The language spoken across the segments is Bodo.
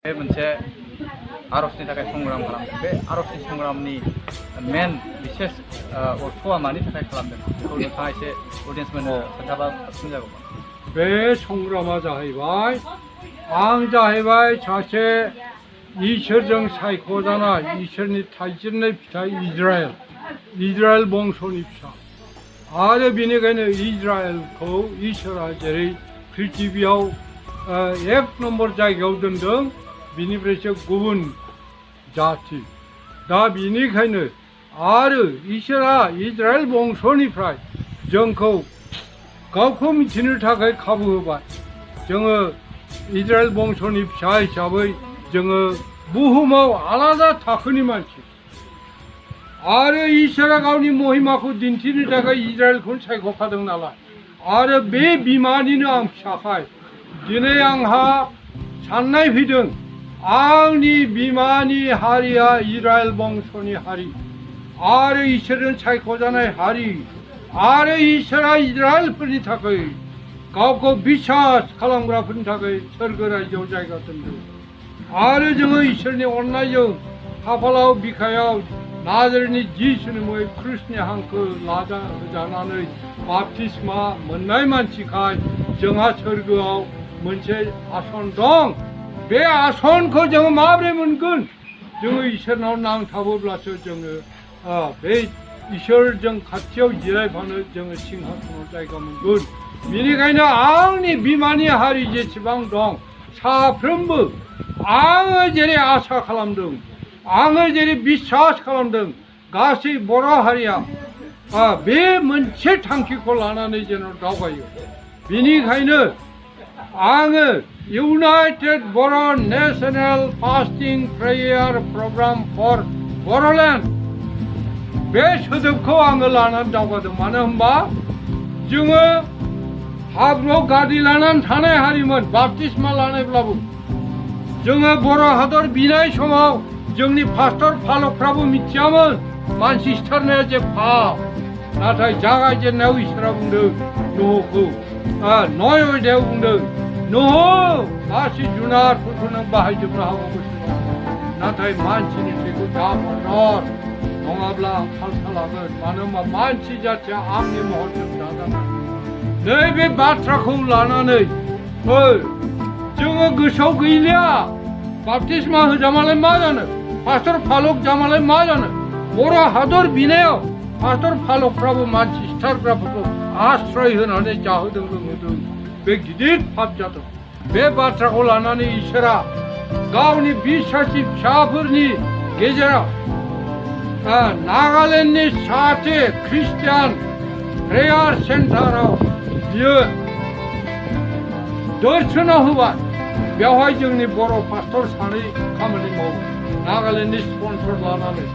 बे मोनसे आरजनि थाखाय संग्राम खालामदों। बे आरजनि संग्रामनि मेन बिसेस अर्थआ मानि थाखाय खालामदों बेखौ नोंथाङा एसे अडियेन्सफोरनो खोन्थाबा साबसिन जागौमोन। बे संग्रामा जाहैबाय आं जाहैबाय सासे इसोरजों सायख'जानाय इसोरनि थाइजेननाय फिथाइ इजराइल बंस'नि फिसा आरो बेनिखायनो इजराइलखौ इसोरा जेरै पृथिबियाव एक नम्बर जायगायाव दोनदों बिनिफ्रायसो गुबुन जाथि दा बिनिखायनो आरो इसोरा इजराइल बंस'निफ्राय जोंखौ गावखौ मिथिनो थाखाय खाबु होबाय। जोङो इजराइल बंस'नि फिसा हिसाबै जोङो बुहुमाव आलादा थाखोनि मानसि आरो इसोरा गावनि महिमाखौ दिन्थिनो थाखाय इजराइलखौनो सायख'खादों नालाय आरो बे बिमानिनो आं फिसाखाय दिनै आंहा साननाय फैदों आंनि बिमानि हारिया इजराइल बंस'नि हारि आरो इसोरजों सायख'जानाय हारि आरो इसोरा इजराइलफोरनि थाखाय गावखौ बिसास खालामग्राफोरनि थाखाय सोरगो रायजोआव जायगा दोनदों आरो जोङो इसोरनि अननायजों खाफालाव बिखायाव नाजारिनि जिसुनि मुङै ख्रिस्टनि हांखो होजानानै बाप्तिस्मा मोननाय मानसिखाय जोंहा सोरगोआव मोनसे आसन दं। बे आसनखौ जोङो माबोरै मोनगोन? जोङो इसोरनाव नांथाबोब्लासो जोङो बे इसोरजों खाथियाव जिरायफानो जोङो सिंहासनाव जायगा मोनगोन। बेनिखायनो आंनि बिमानि हारि जेसेबां दं साफ्रोमबो आङो जेरै आसा खालामदों आङो जेरै बिसास खालामदों गासै बर' हारिया बे मोनसे थांखिखौ लानानै जेन दावगायो। बेनिखायनो आङो united Bodo' national fasting prayer program for Bodoland बे सोदोबखौ आङो लानानै दावगादों। मानो होनबा जोङो हाब्रुआव गारि लानानै थानाय हारिमोन बाप्तिस्मा लानायब्लाबो जोङो बर' हादर बिनाय समाव जोंनि पास्टर फालकफ्राबो मिथियामोन मानसि सिथारनाया जे पाप। नाथाय जागायजेननायाव इसोरा बुंदों नहखौ 9 अध्यायाव बुंदों नह गासै जुनारफोरखौ नों बाहायजोबनो हागौ गोसो नाथाय मानसिनि थैखौ दाहर नङाब्ला आं फाल्था लागोन। मानो होनबा मानसि जाथिया आंनि महरजों दाजानाय। नैबे बाथ्राखौ लानानै जोङो गोसोआव गैलिया बाप्तिस्मा होजामालाय मा जानो पास्टर फालक जामालाय मा जानो। बर' हादर बिनायाव पास्टर फालकफ्राबो मानसि सिथारग्राफोरखौ आश्रय होनानै जाहोदों लोंहोदों। बे गिदिर पाप जादों। बे बाथ्राखौ लानानै इसोरा गावनि बिसासि फिसाफोरनि गेजेराव नागालेण्डनि सासे ख्रिस्टियान प्रेयार सेन्टाराव बियो दर्शनाव होबाय। बेवहाय जोंनि बर' पास्टर सानै खामानि मावो नागालेण्डनि स्पन्सर लानानै।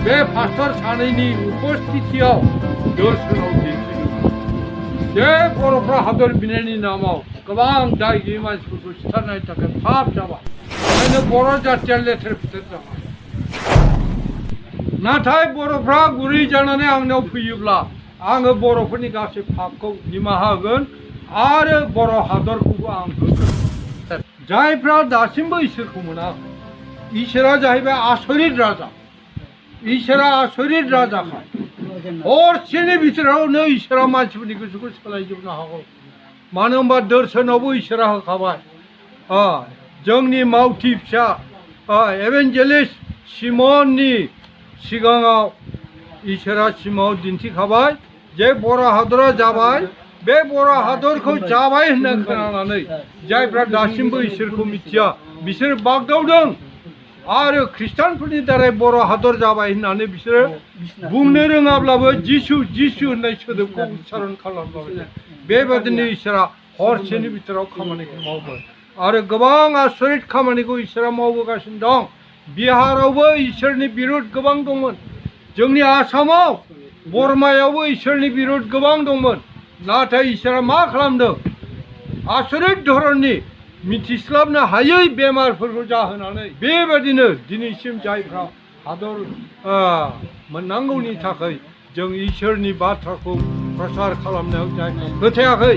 बे पास्टर सानैनि उपस्थितियाव दर्शनाव दिन्थिदों जे बर'फ्रा हादर बिनायनि नामाव गोबां दाय गैयै मानसिफोरखौ सिथारनायनि थाखाय पाप जाबाय। ओंखायनो बर' जाथिया लेथेर फेथेर जाबाय। नाथाय बर'फ्रा गुरै जानानै आंनाव फैयोब्ला आङो बर'फोरनि गासै पापखौ निमाहा होगोन आरो बर' हादरखौबो आं होगोन। जायफ्रा दासिमबो इसोरखौ मोनाखै इसोरा जाहैबाय आसरित राजा। इसोरा आसरित राजाखाय हरसेनि बिथोरावनो इसोरा मानसिफोरनि गोसोखौ सोलायजोबनो हागौ। मानो होनबा दर्शनावबो इसोरा होखाबाय जोंनि मावथि फिसा एभेन्जेलिस्ट सिमननि सिगाङाव इसोरा सिमाङाव दिन्थिखाबाय जे बर' हादरा जाबाय। बे बर' हादरखौ जाबाय होनना खोनानानै जायफ्रा दासिमबो इसोरखौ मिथिया बिसोर बागदावदों आरो ख्रिस्टानफोरनि दारै बर' हादर जाबाय होननानै बिसोरो बुंनो रोङाब्लाबो जिसु जिसु होननाय सोदोबखौ उच्चारण खालामबाय। बेबादिनो इसोरा हरसेनि बिथोराव खामानिखौ मावबाय आरो गोबां आसरित खामानिखौ इसोरा मावबोगासिनो दं। बिहारावबो इसोरनि बिरुद गोबां दंमोन। जोंनि आसामाव बर्मायावबो इसोरनि बिरुद गोबां दंमोन। नाथाय इसोरा मा खालामदों आसरित धरननि मिथिस्लाबनो हायै बेमारफोरखौ जाहोनानै बेबादिनो दिनैसिम जायफ्रा हादर मोननांगौनि थाखाय जों इसोरनि बाथ्राखौ प्रसार खालामनायाव जायफ्रा फोथायाखै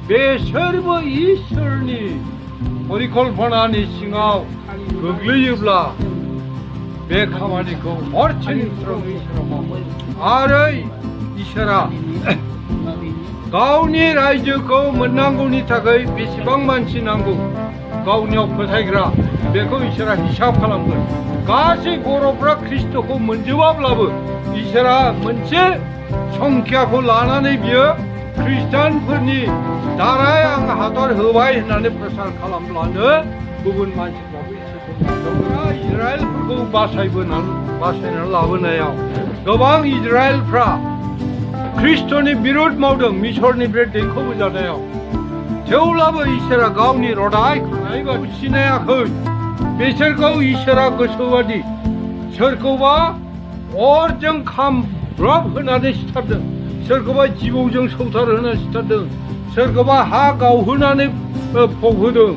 बेसोरबो इसोरनि परिकल्पनानि सिङाव गोग्लैयोब्ला बे खामानिखौ हरसेनि गेजेरावनो इसोरा मावो आरो इसोरा गावनि रायजोखौ मोननांगौनि थाखाय बेसेबां मानसि नांगौ गावनियाव फोथायग्रा बेखौ इसोरा हिसाब खालामगोन गासै बर'फ्रा ख्रिस्ट'खौ मोनजोबाब्लाबो इसोरा मोनसे संख्याखौ लानानै बियो ख्रिस्टानफोरनि दाराय आं हादर होबाय होननानै प्रसार खालामब्लानो गुबुन मानसिफ्राबो इसोरखौ नाजावग्रा इजराइलफोरखौ बासायनानै लाबोनायाव गोबां इजराइलफ्रा ख्रिस्ट'नि बिरुद मावदों मिसरनिफ्राय दैखोबोजानायाव थेवब्लाबो इसोरा गावनि रदाय खानायखौ सिनायाखै बिसोरखौ इसोरा गोसोबादि सोरखौबा अरजों खामब्रब होनानै सिथारदों सोरखौबा जिबौजों सौथार होनानै सिथारदों सोरखौबा हा गावहोनानै फबहोदों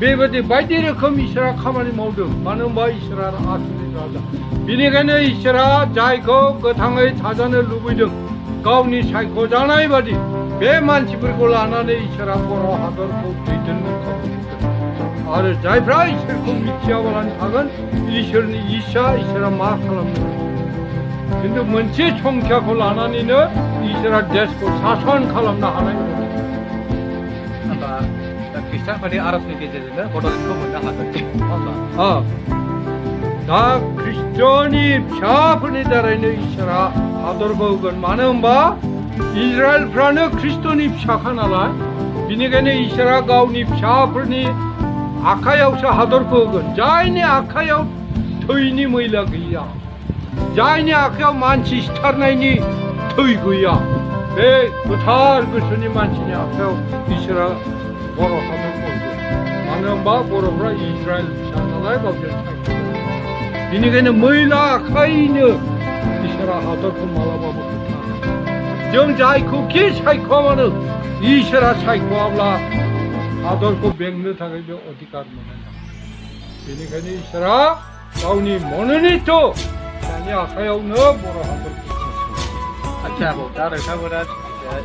बेबायदि बायदि रोखोम इसोरा खामानि मावदों मानो होनबा इसोरा आसुनि राजा बेनिखायनो इसोरा जायखौ गोथाङै थाजानो लुबैदों गावनि सायख'जानाय बादि बे मानसिफोरखौ लानानै इसोरा बर' हादरखौ दैदेननो खाबु होदों आरो जायफ्रा इसोरखौ मिथियाबालानो थागोन इसोरनि इस्सा इसोरा मा खालामनो खिन्थु मोनसे संख्याखौ लानानैनो इसोरा देशखौ सासन खालामनो हानाय होनबा दा ख्रिस्टानफोरनि आरजनि गेजेरजोंनो बड'लेण्डखौ मोननो हागोन दा ख्रिस्ट'नि फिसाफोरनि दारैनो इसोरा हादरखौ होगोन मानो होनबा इजराइलफ्रानो ख्रिस्ट'नि फिसाखा नालाय बिनिखायनो इसोरा गावनि फिसाफोरनि आखायावसो हादरखौ होगोन जायनि आखायाव थैनि मैला गैया जायनि आखायाव मानसि सिथारनायनि थै गैया बे गोथार गोसोनि मानसिनि आखायाव इसोरा बर' हादरखौ होगोन मानो होनबा बर'फ्रा इजराइल फिसा नालाय गावजों सायख'दों बेनिखायनो मैला आखाइनो इसोरा हादरखौ मालाबाबो होथारा जों जायखौखि सायख'आ मानो इसोरा सायख'आब्ला हादरखौ बेंनो थाखाय बे अधिकार मोननाय नङा बेनिखायनो इसोरा गावनि मननित फिसानि आखायावनो बर' हादरखौ आच्छा दा नोंथांमोना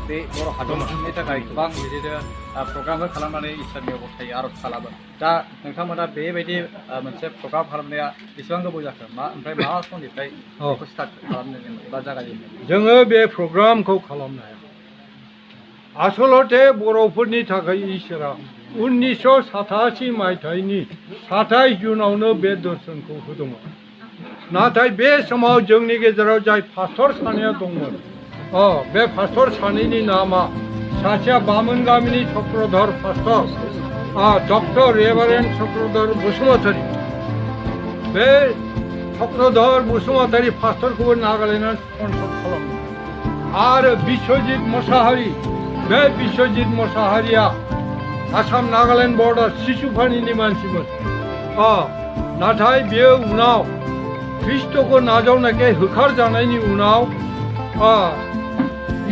बे बर' हादरनि थाखाय गोबां बिदिनो प्रग्रामफोर खालामनानै इसोरनि गथायै आर'ज खालामो दा नोंथांमोना बेबायदि मोनसे प्रग्राम खालामनाया बेसेबां गोबाव जाखो ओमफ्राय मा समनिफ्राय बेखौ स्टार्ट खालामनो बा जागायजेननो जोङो बे प्रग्रामखौ खालामनाया आसलते बर'फोरनि थाखाय इसोरा 1987 मायथाइनि 27 जुनावनो बे दर्शनखौ होदोंमोन नाथाय बे समाव जोंनि गेजेराव जाय पास्टर सानैया दंमोन बे पास्टर सानैनि नामा सासेया बामोन गामिनि चक्रधर पास्टर डक्टर रेभारेन्ड चक्रधर बसुमतारी बे चक्रधर बसुमतारी पास्टरखौबो नागालेण्डआ स्पन्सर खालामदों आरो बिश्वजित मोसाहारि बे बिश्वजित मोसाहारिया आसाम नागालेण्ड बर्डार सिसुफानिनि मानसिमोन नाथाय बियो उनाव ख्रिस्ट'खौ नाजावनायखाय होखारजानायनि उनाव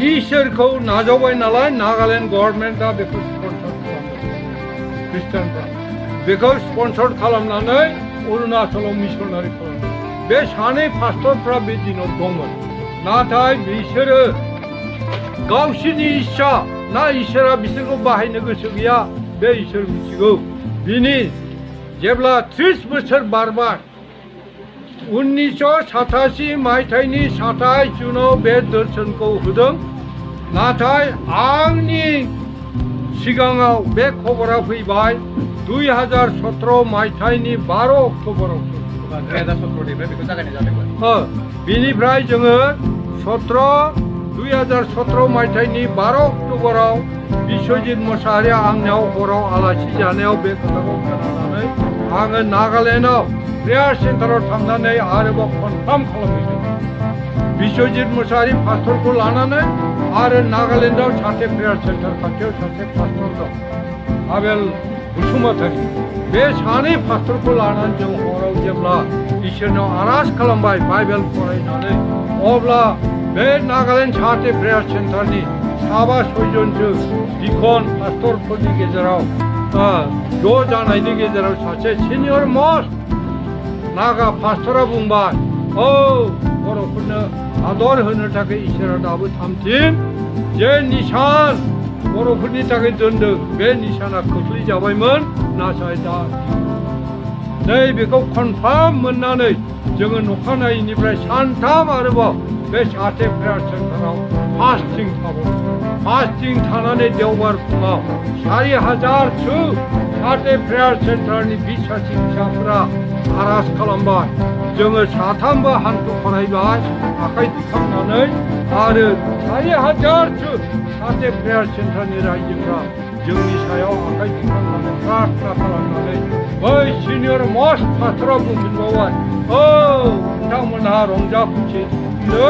इसोरखौ नाजावबाय नालाय नागालेण्ड गभर्नमेन्टआ बेखौ स्पन्सर खालामदों ख्रिस्टानफ्रा बेखौ स्पन्सर खालामनानै अरुणाचलाव मिसनारि खालामदों बे सानै पास्टरफ्रा बे दिनाव दंमोन नाथाय बिसोरो गावसोरनि इस्सा ना इसोरा बिसोरखौ बाहायनो गोसो गैया बे इसोर मिथिगौ बिनि जेब्ला 30 बोसोर बारबाय 1987 मायथाइनि 27 जुनाव बे दर्शनखौ होदों नाथाय आंनि सिगाङाव बे खबरा फैबाय 2017 मायथाइनि 12 अक्ट'बराव 2017निफ्राय बेखौ जागायनाय जादोंमोन बेनिफ्राय जोङो 2017 मायथाइनि 12 अक्ट'बराव बिश्वजित मोसाहारिया आंनियाव हराव आलासि जानायाव बे खोथाखौ खोनानानै आङो नागालेण्डआव प्रेयार सेन्टाराव थांनानै आरोबाव कनफार्म खालामहैदों बिश्वजित मोसाहारि पास्टरखौ लानानै आरो नागालेण्डआव सासे प्रेयार सेन्टार खाथियाव सासे पास्टर दं आबेल बसुमतारी बे सानै पास्टरखौ लानानै जों हराव जेब्ला इसोरनाव आर'ज खालामबाय बाइबेल फरायनानै अब्ला बे नागालेण्ड साहाथे प्रेयार सेन्टारनि 7-6 जनसो दिखन पास्टरफोरनि गेजेराव ज' जानायनि गेजेराव सासे सिनियर मस्ट नागा पास्टरा बुंबाय बर'फोरनो आदर होनो थाखाय इसोरा दाबो थामथिम जे निसान बर'फोरनि थाखाय दोनदों बे निसाना खोख्लैजाबायमोन नाथाय दा नै बेखौ कनफार्म मोननानै जोङो नखानायैनिफ्राय सानथाम आरोबाव बे जाहाथे प्रेयार सेन्टाराव फास्टिं थाबावो फास्टिं थानानै देवबार फुङाव 4000सो जाहाथे प्रेयार सेन्टारनि बिसासि फिसाफोरा आर'ज खालामबाय जोङो साथामबो हान्थु खरायबाय आखाइ दिखांनानै आरो 4000सो जाहाथे प्रेयार सेन्टारनि रायजोफ्रा जोंनि सायाव आखाइ दिखांनानै प्रार्थना खालामनानै बै सिनियर मस्ट पास्टरा बुंफिनबावबाय औ नोंथांमोनहा रंजा खुसिनो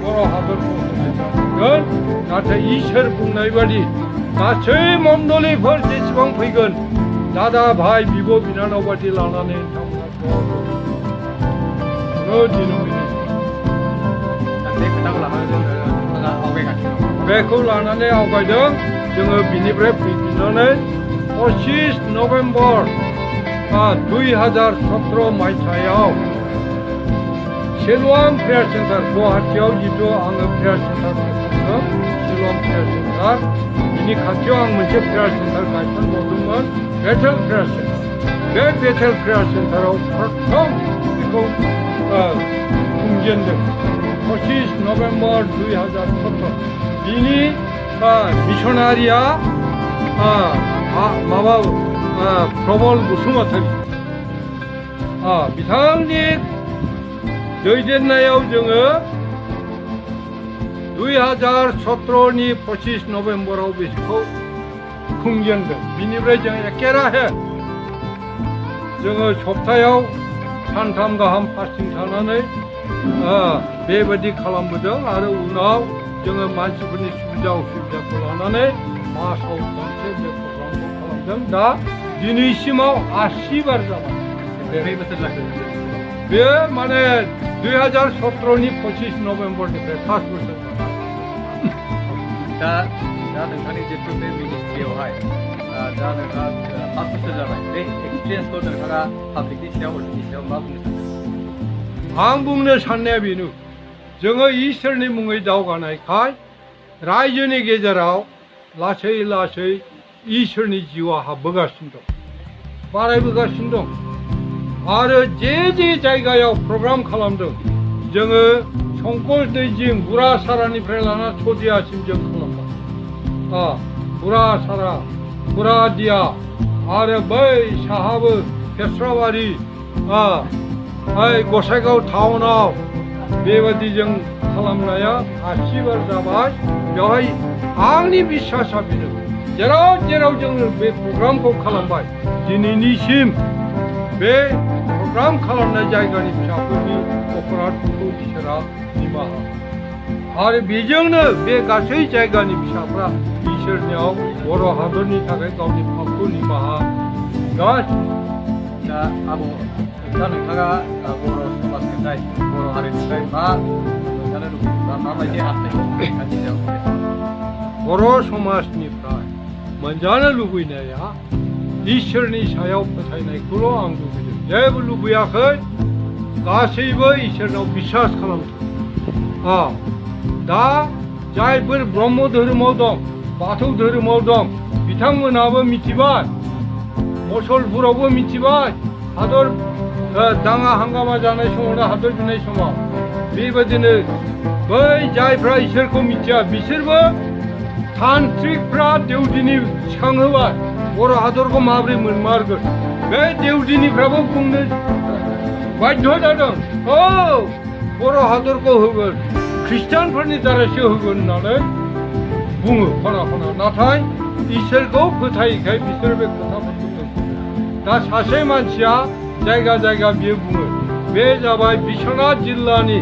बर' हादरखौ होगोन नाथाय इसोर बुंनाय बादि गासै मण्डलिफोर जेसेबां फैगोन दादा भाई बिब' बिनानाव बादि लानानै बेखौ लानानै आवगायदों जोङो बिनिफ्राय फैफिननानै 25 नभेम्बर 2017 मायथाइयाव सिलवां प्रेयार सेन्टार गुवाहाटीयाव जिथु आङो प्रेयार सेन्टार फसंदों सिलवां प्रेयार सेन्टार बिनि खाथियाव आं मोनसे प्रेयार सेन्टार गायसनबावदोंमोन बेथेल प्रेयार सेन्टार बे बेथेल प्रेयार सेन्टाराव प्रथम बेखौ खुंजेनदों 25 नभेम्बर 2017 बिनि मिशनारिया माबा प्रबल बसुमतारी बिथांनि दैदेननायाव जोङो 2017नि 25 नभेम्बराव बेखौ खुंजेनदों बिनिफ्राय जों एखेराहे जोङो सप्तायाव सानथाम गाहाम फास्टिं थानानै बेबायदि खालामबोदों आरो उनाव जोङो मानसिफोरनि सुबिदा उसुबिदाखौ लानानै मासाव खनसे बे प्रग्रामखौ खालामदों दा दिनैसिमाव 80 बार जाबाय खै बोसोर जाखो बे माने 2017नि 25 नभेम्बरनिफ्राय 5 बोसोर दा नोंथांनि जितु बे मिनिस्ट्रियावहाय दा नोंथाङा 5 बोसोर जाबाय बे एक्सपिरियेन्सखौ नोंथाङा पाब्लिकनि सायाव मा बुंनो सानदों आं बुंनो साननाया बेनो जोङो इसोरनि मुङै दावगानायखाय रायजोनि गेजेराव लासै लासै इसोरनि जिउआ हाबबोगासिनो दं बारायबोगासिनो दं आरो जे जायगायाव प्रग्राम खालामदों जोङो संकस दैजिं बुरासारानिफ्राय लाना सदियासिम जों खालामबाय बुरासारा बुरादिया आरो बै साहाबो फेस्राबारि गसाइगाव टाउनाव बेबादि जों खालामनाया 80 बार जाबाय बेवहाय आंनि बिसासा बेनो जेराव जोङो बे प्रग्रामखौ खालामबाय दिनैनिसिम बे प्रग्राम खालामनाय जायगानि फिसाफोरनि अपराधफोरखौ इसोरा निमाहा आरो बेजोंनो बे गासै जायगानि फिसाफ्रा इसोरनियाव बर' हादरनि थाखाय गावनि पापखौ निमाहा गासिनो दा नोंथाङा बर' समाजनिफ्राय बर' हारिनिफ्राय मा मोनजानो लुबैयो माबायदि हास्थायखौ बर' समाजनिफ्राय मोनजानो लुबैनाया इसोरनि सायाव फोथायनायखौल' आं लुबैदों जेबो लुबैयाखै गासैबो इसोरनाव बिसास खालामदों दा जायफोर ब्रह्म धोरोमाव दं बाथौ धोरोमाव दं बिथांमोनाबो मिथिबाय मुसलपुरावबो मिथिबाय हादर दाङा हांगामा जानाय समावनो हादर बिनाय समाव बेबायदिनो बै जायफ्रा इसोरखौ मिथिया बिसोरबो तान्त्रिकफ्रा देउदिनि थिखांहोबाय बर' हादरखौ माबोरै मोनमारगोन बे देउदिनिफ्राबो बुंनो बाध्य जादों बर' हादरखौ होगोन ख्रिस्टानफोरनि दारैसो होगोन होननानै बुङो खना खना नाथाय इसोरखौ फोथायैखाय बिसोर बे खोथाफोरखौ दा सासे मानसिया जायगा जायगा बियो बुङो बे जाबाय बिश्वनाथ जिल्लानि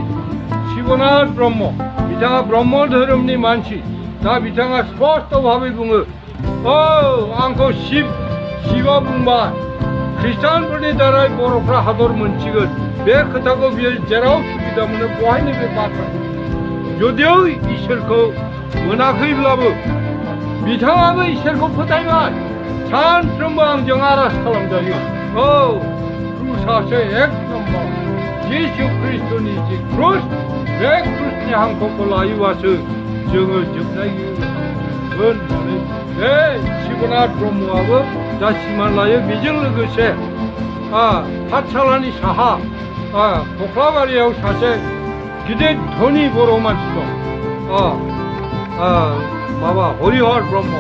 शिबनाथ ब्रह्म बिथाङा ब्रह्म धोरोमनि मानसि दा बिथाङा स्पष्ट भाबै बुङो आंखौ शिबा बुंबाय ख्रिस्टानफोरनि दारै बर'फ्रा हादर मोनसिगोन बे खोथाखौ बियो जेराव सुबिदा मोनो बहायनो बे बाथ्रा जुदिও इसोरखौ मोनाखैब्लाबो बिथाङाबो इसोरखौ फोथायबाय सानफ्रोमबो आंजों आर'ज खालामजायो क्रुसासो एक नम्बर जिसु ख्रिस्ट'नि जि क्रुस बे क्रुसनि हांखोखौ लायोबासो जोङो जोबनाय होननानै बे शिबनाथ ब्रह्मआबो दा सिमान लायो बेजों लोगोसे पाठशालानि साहा कख्लाबारियाव सासे गिदिर धनी बर' मानसि दं माबा हरिहर ब्रह्म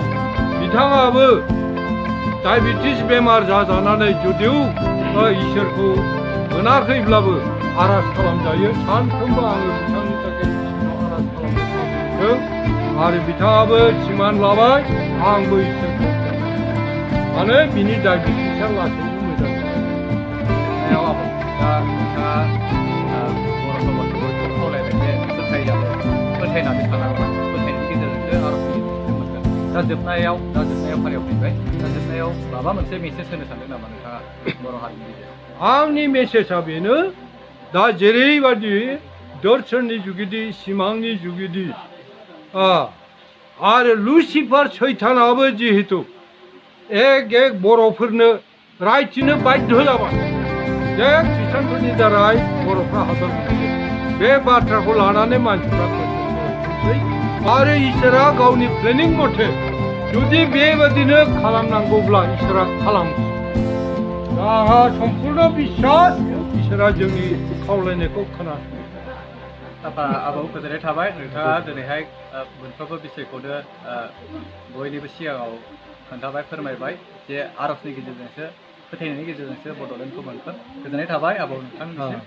बिथाङाबो डायबेटिस बेमार जाजानानै जुदिव इसोरखौ मोनाखैब्लाबो आर'ज खालामजायो सानफ्रोमबो आङो बिथांनि थाखाय आर'ज खालामदों आरो बिथाङाबो सिमान लाबाय आंबो इसोरखौ माने बिनि डायबेटिसआ लासैनो मोजां आबौ दा नोंथाङा बर' समाजखौ खावलायबाय जे फोथायनानै थानांगौ फोथायनायनि गेजेरजोंसो आर'जनि फिथाइ मोनगोन दा जोबनायाव फारियाव फैबाय दा जोबनायाव माबा मोनसे मेसेज होनो सानदों नामा नोंथाङा बर' हारिनि गेजेराव आंनि मेसेजआ बेनो दा जेरैबायदि दर्शननि जुगिदि सिमांनि जुगिदि आरो लुसिफार सैतानाबो जिहेतु एक बर'फोरनो रायथिनो बाध्य जाबाय जे ख्रिस्टानफोरनि दाराय बर'फ्रा हादर मोनसे बे बाथ्राखौ लानानै मानसिफ्रा फोथायसै आरो इसोरा गावनि प्लेनिं मथे जुदि बेबादिनो खालामनांगौब्ला इसोरा खालामगोन आंहा सम्पुर्ण बिश्वास इसोरा जोंनि खावलायनायखौ खोनासङो आबौ गोजोननाय थाबाय नोंथाङा दिनैहाय मोनफ्रोमबो बिसयखौनो बयनिबो सिगाङाव खोन्थाबाय फोरमायबाय जे आर'जनि गेजेरजोंसो फोथायनायनि गेजेरजोंसो बड'लेण्डखौ मोनगोन गोजोननाय थाबाय आबौ नोंथांनिसिम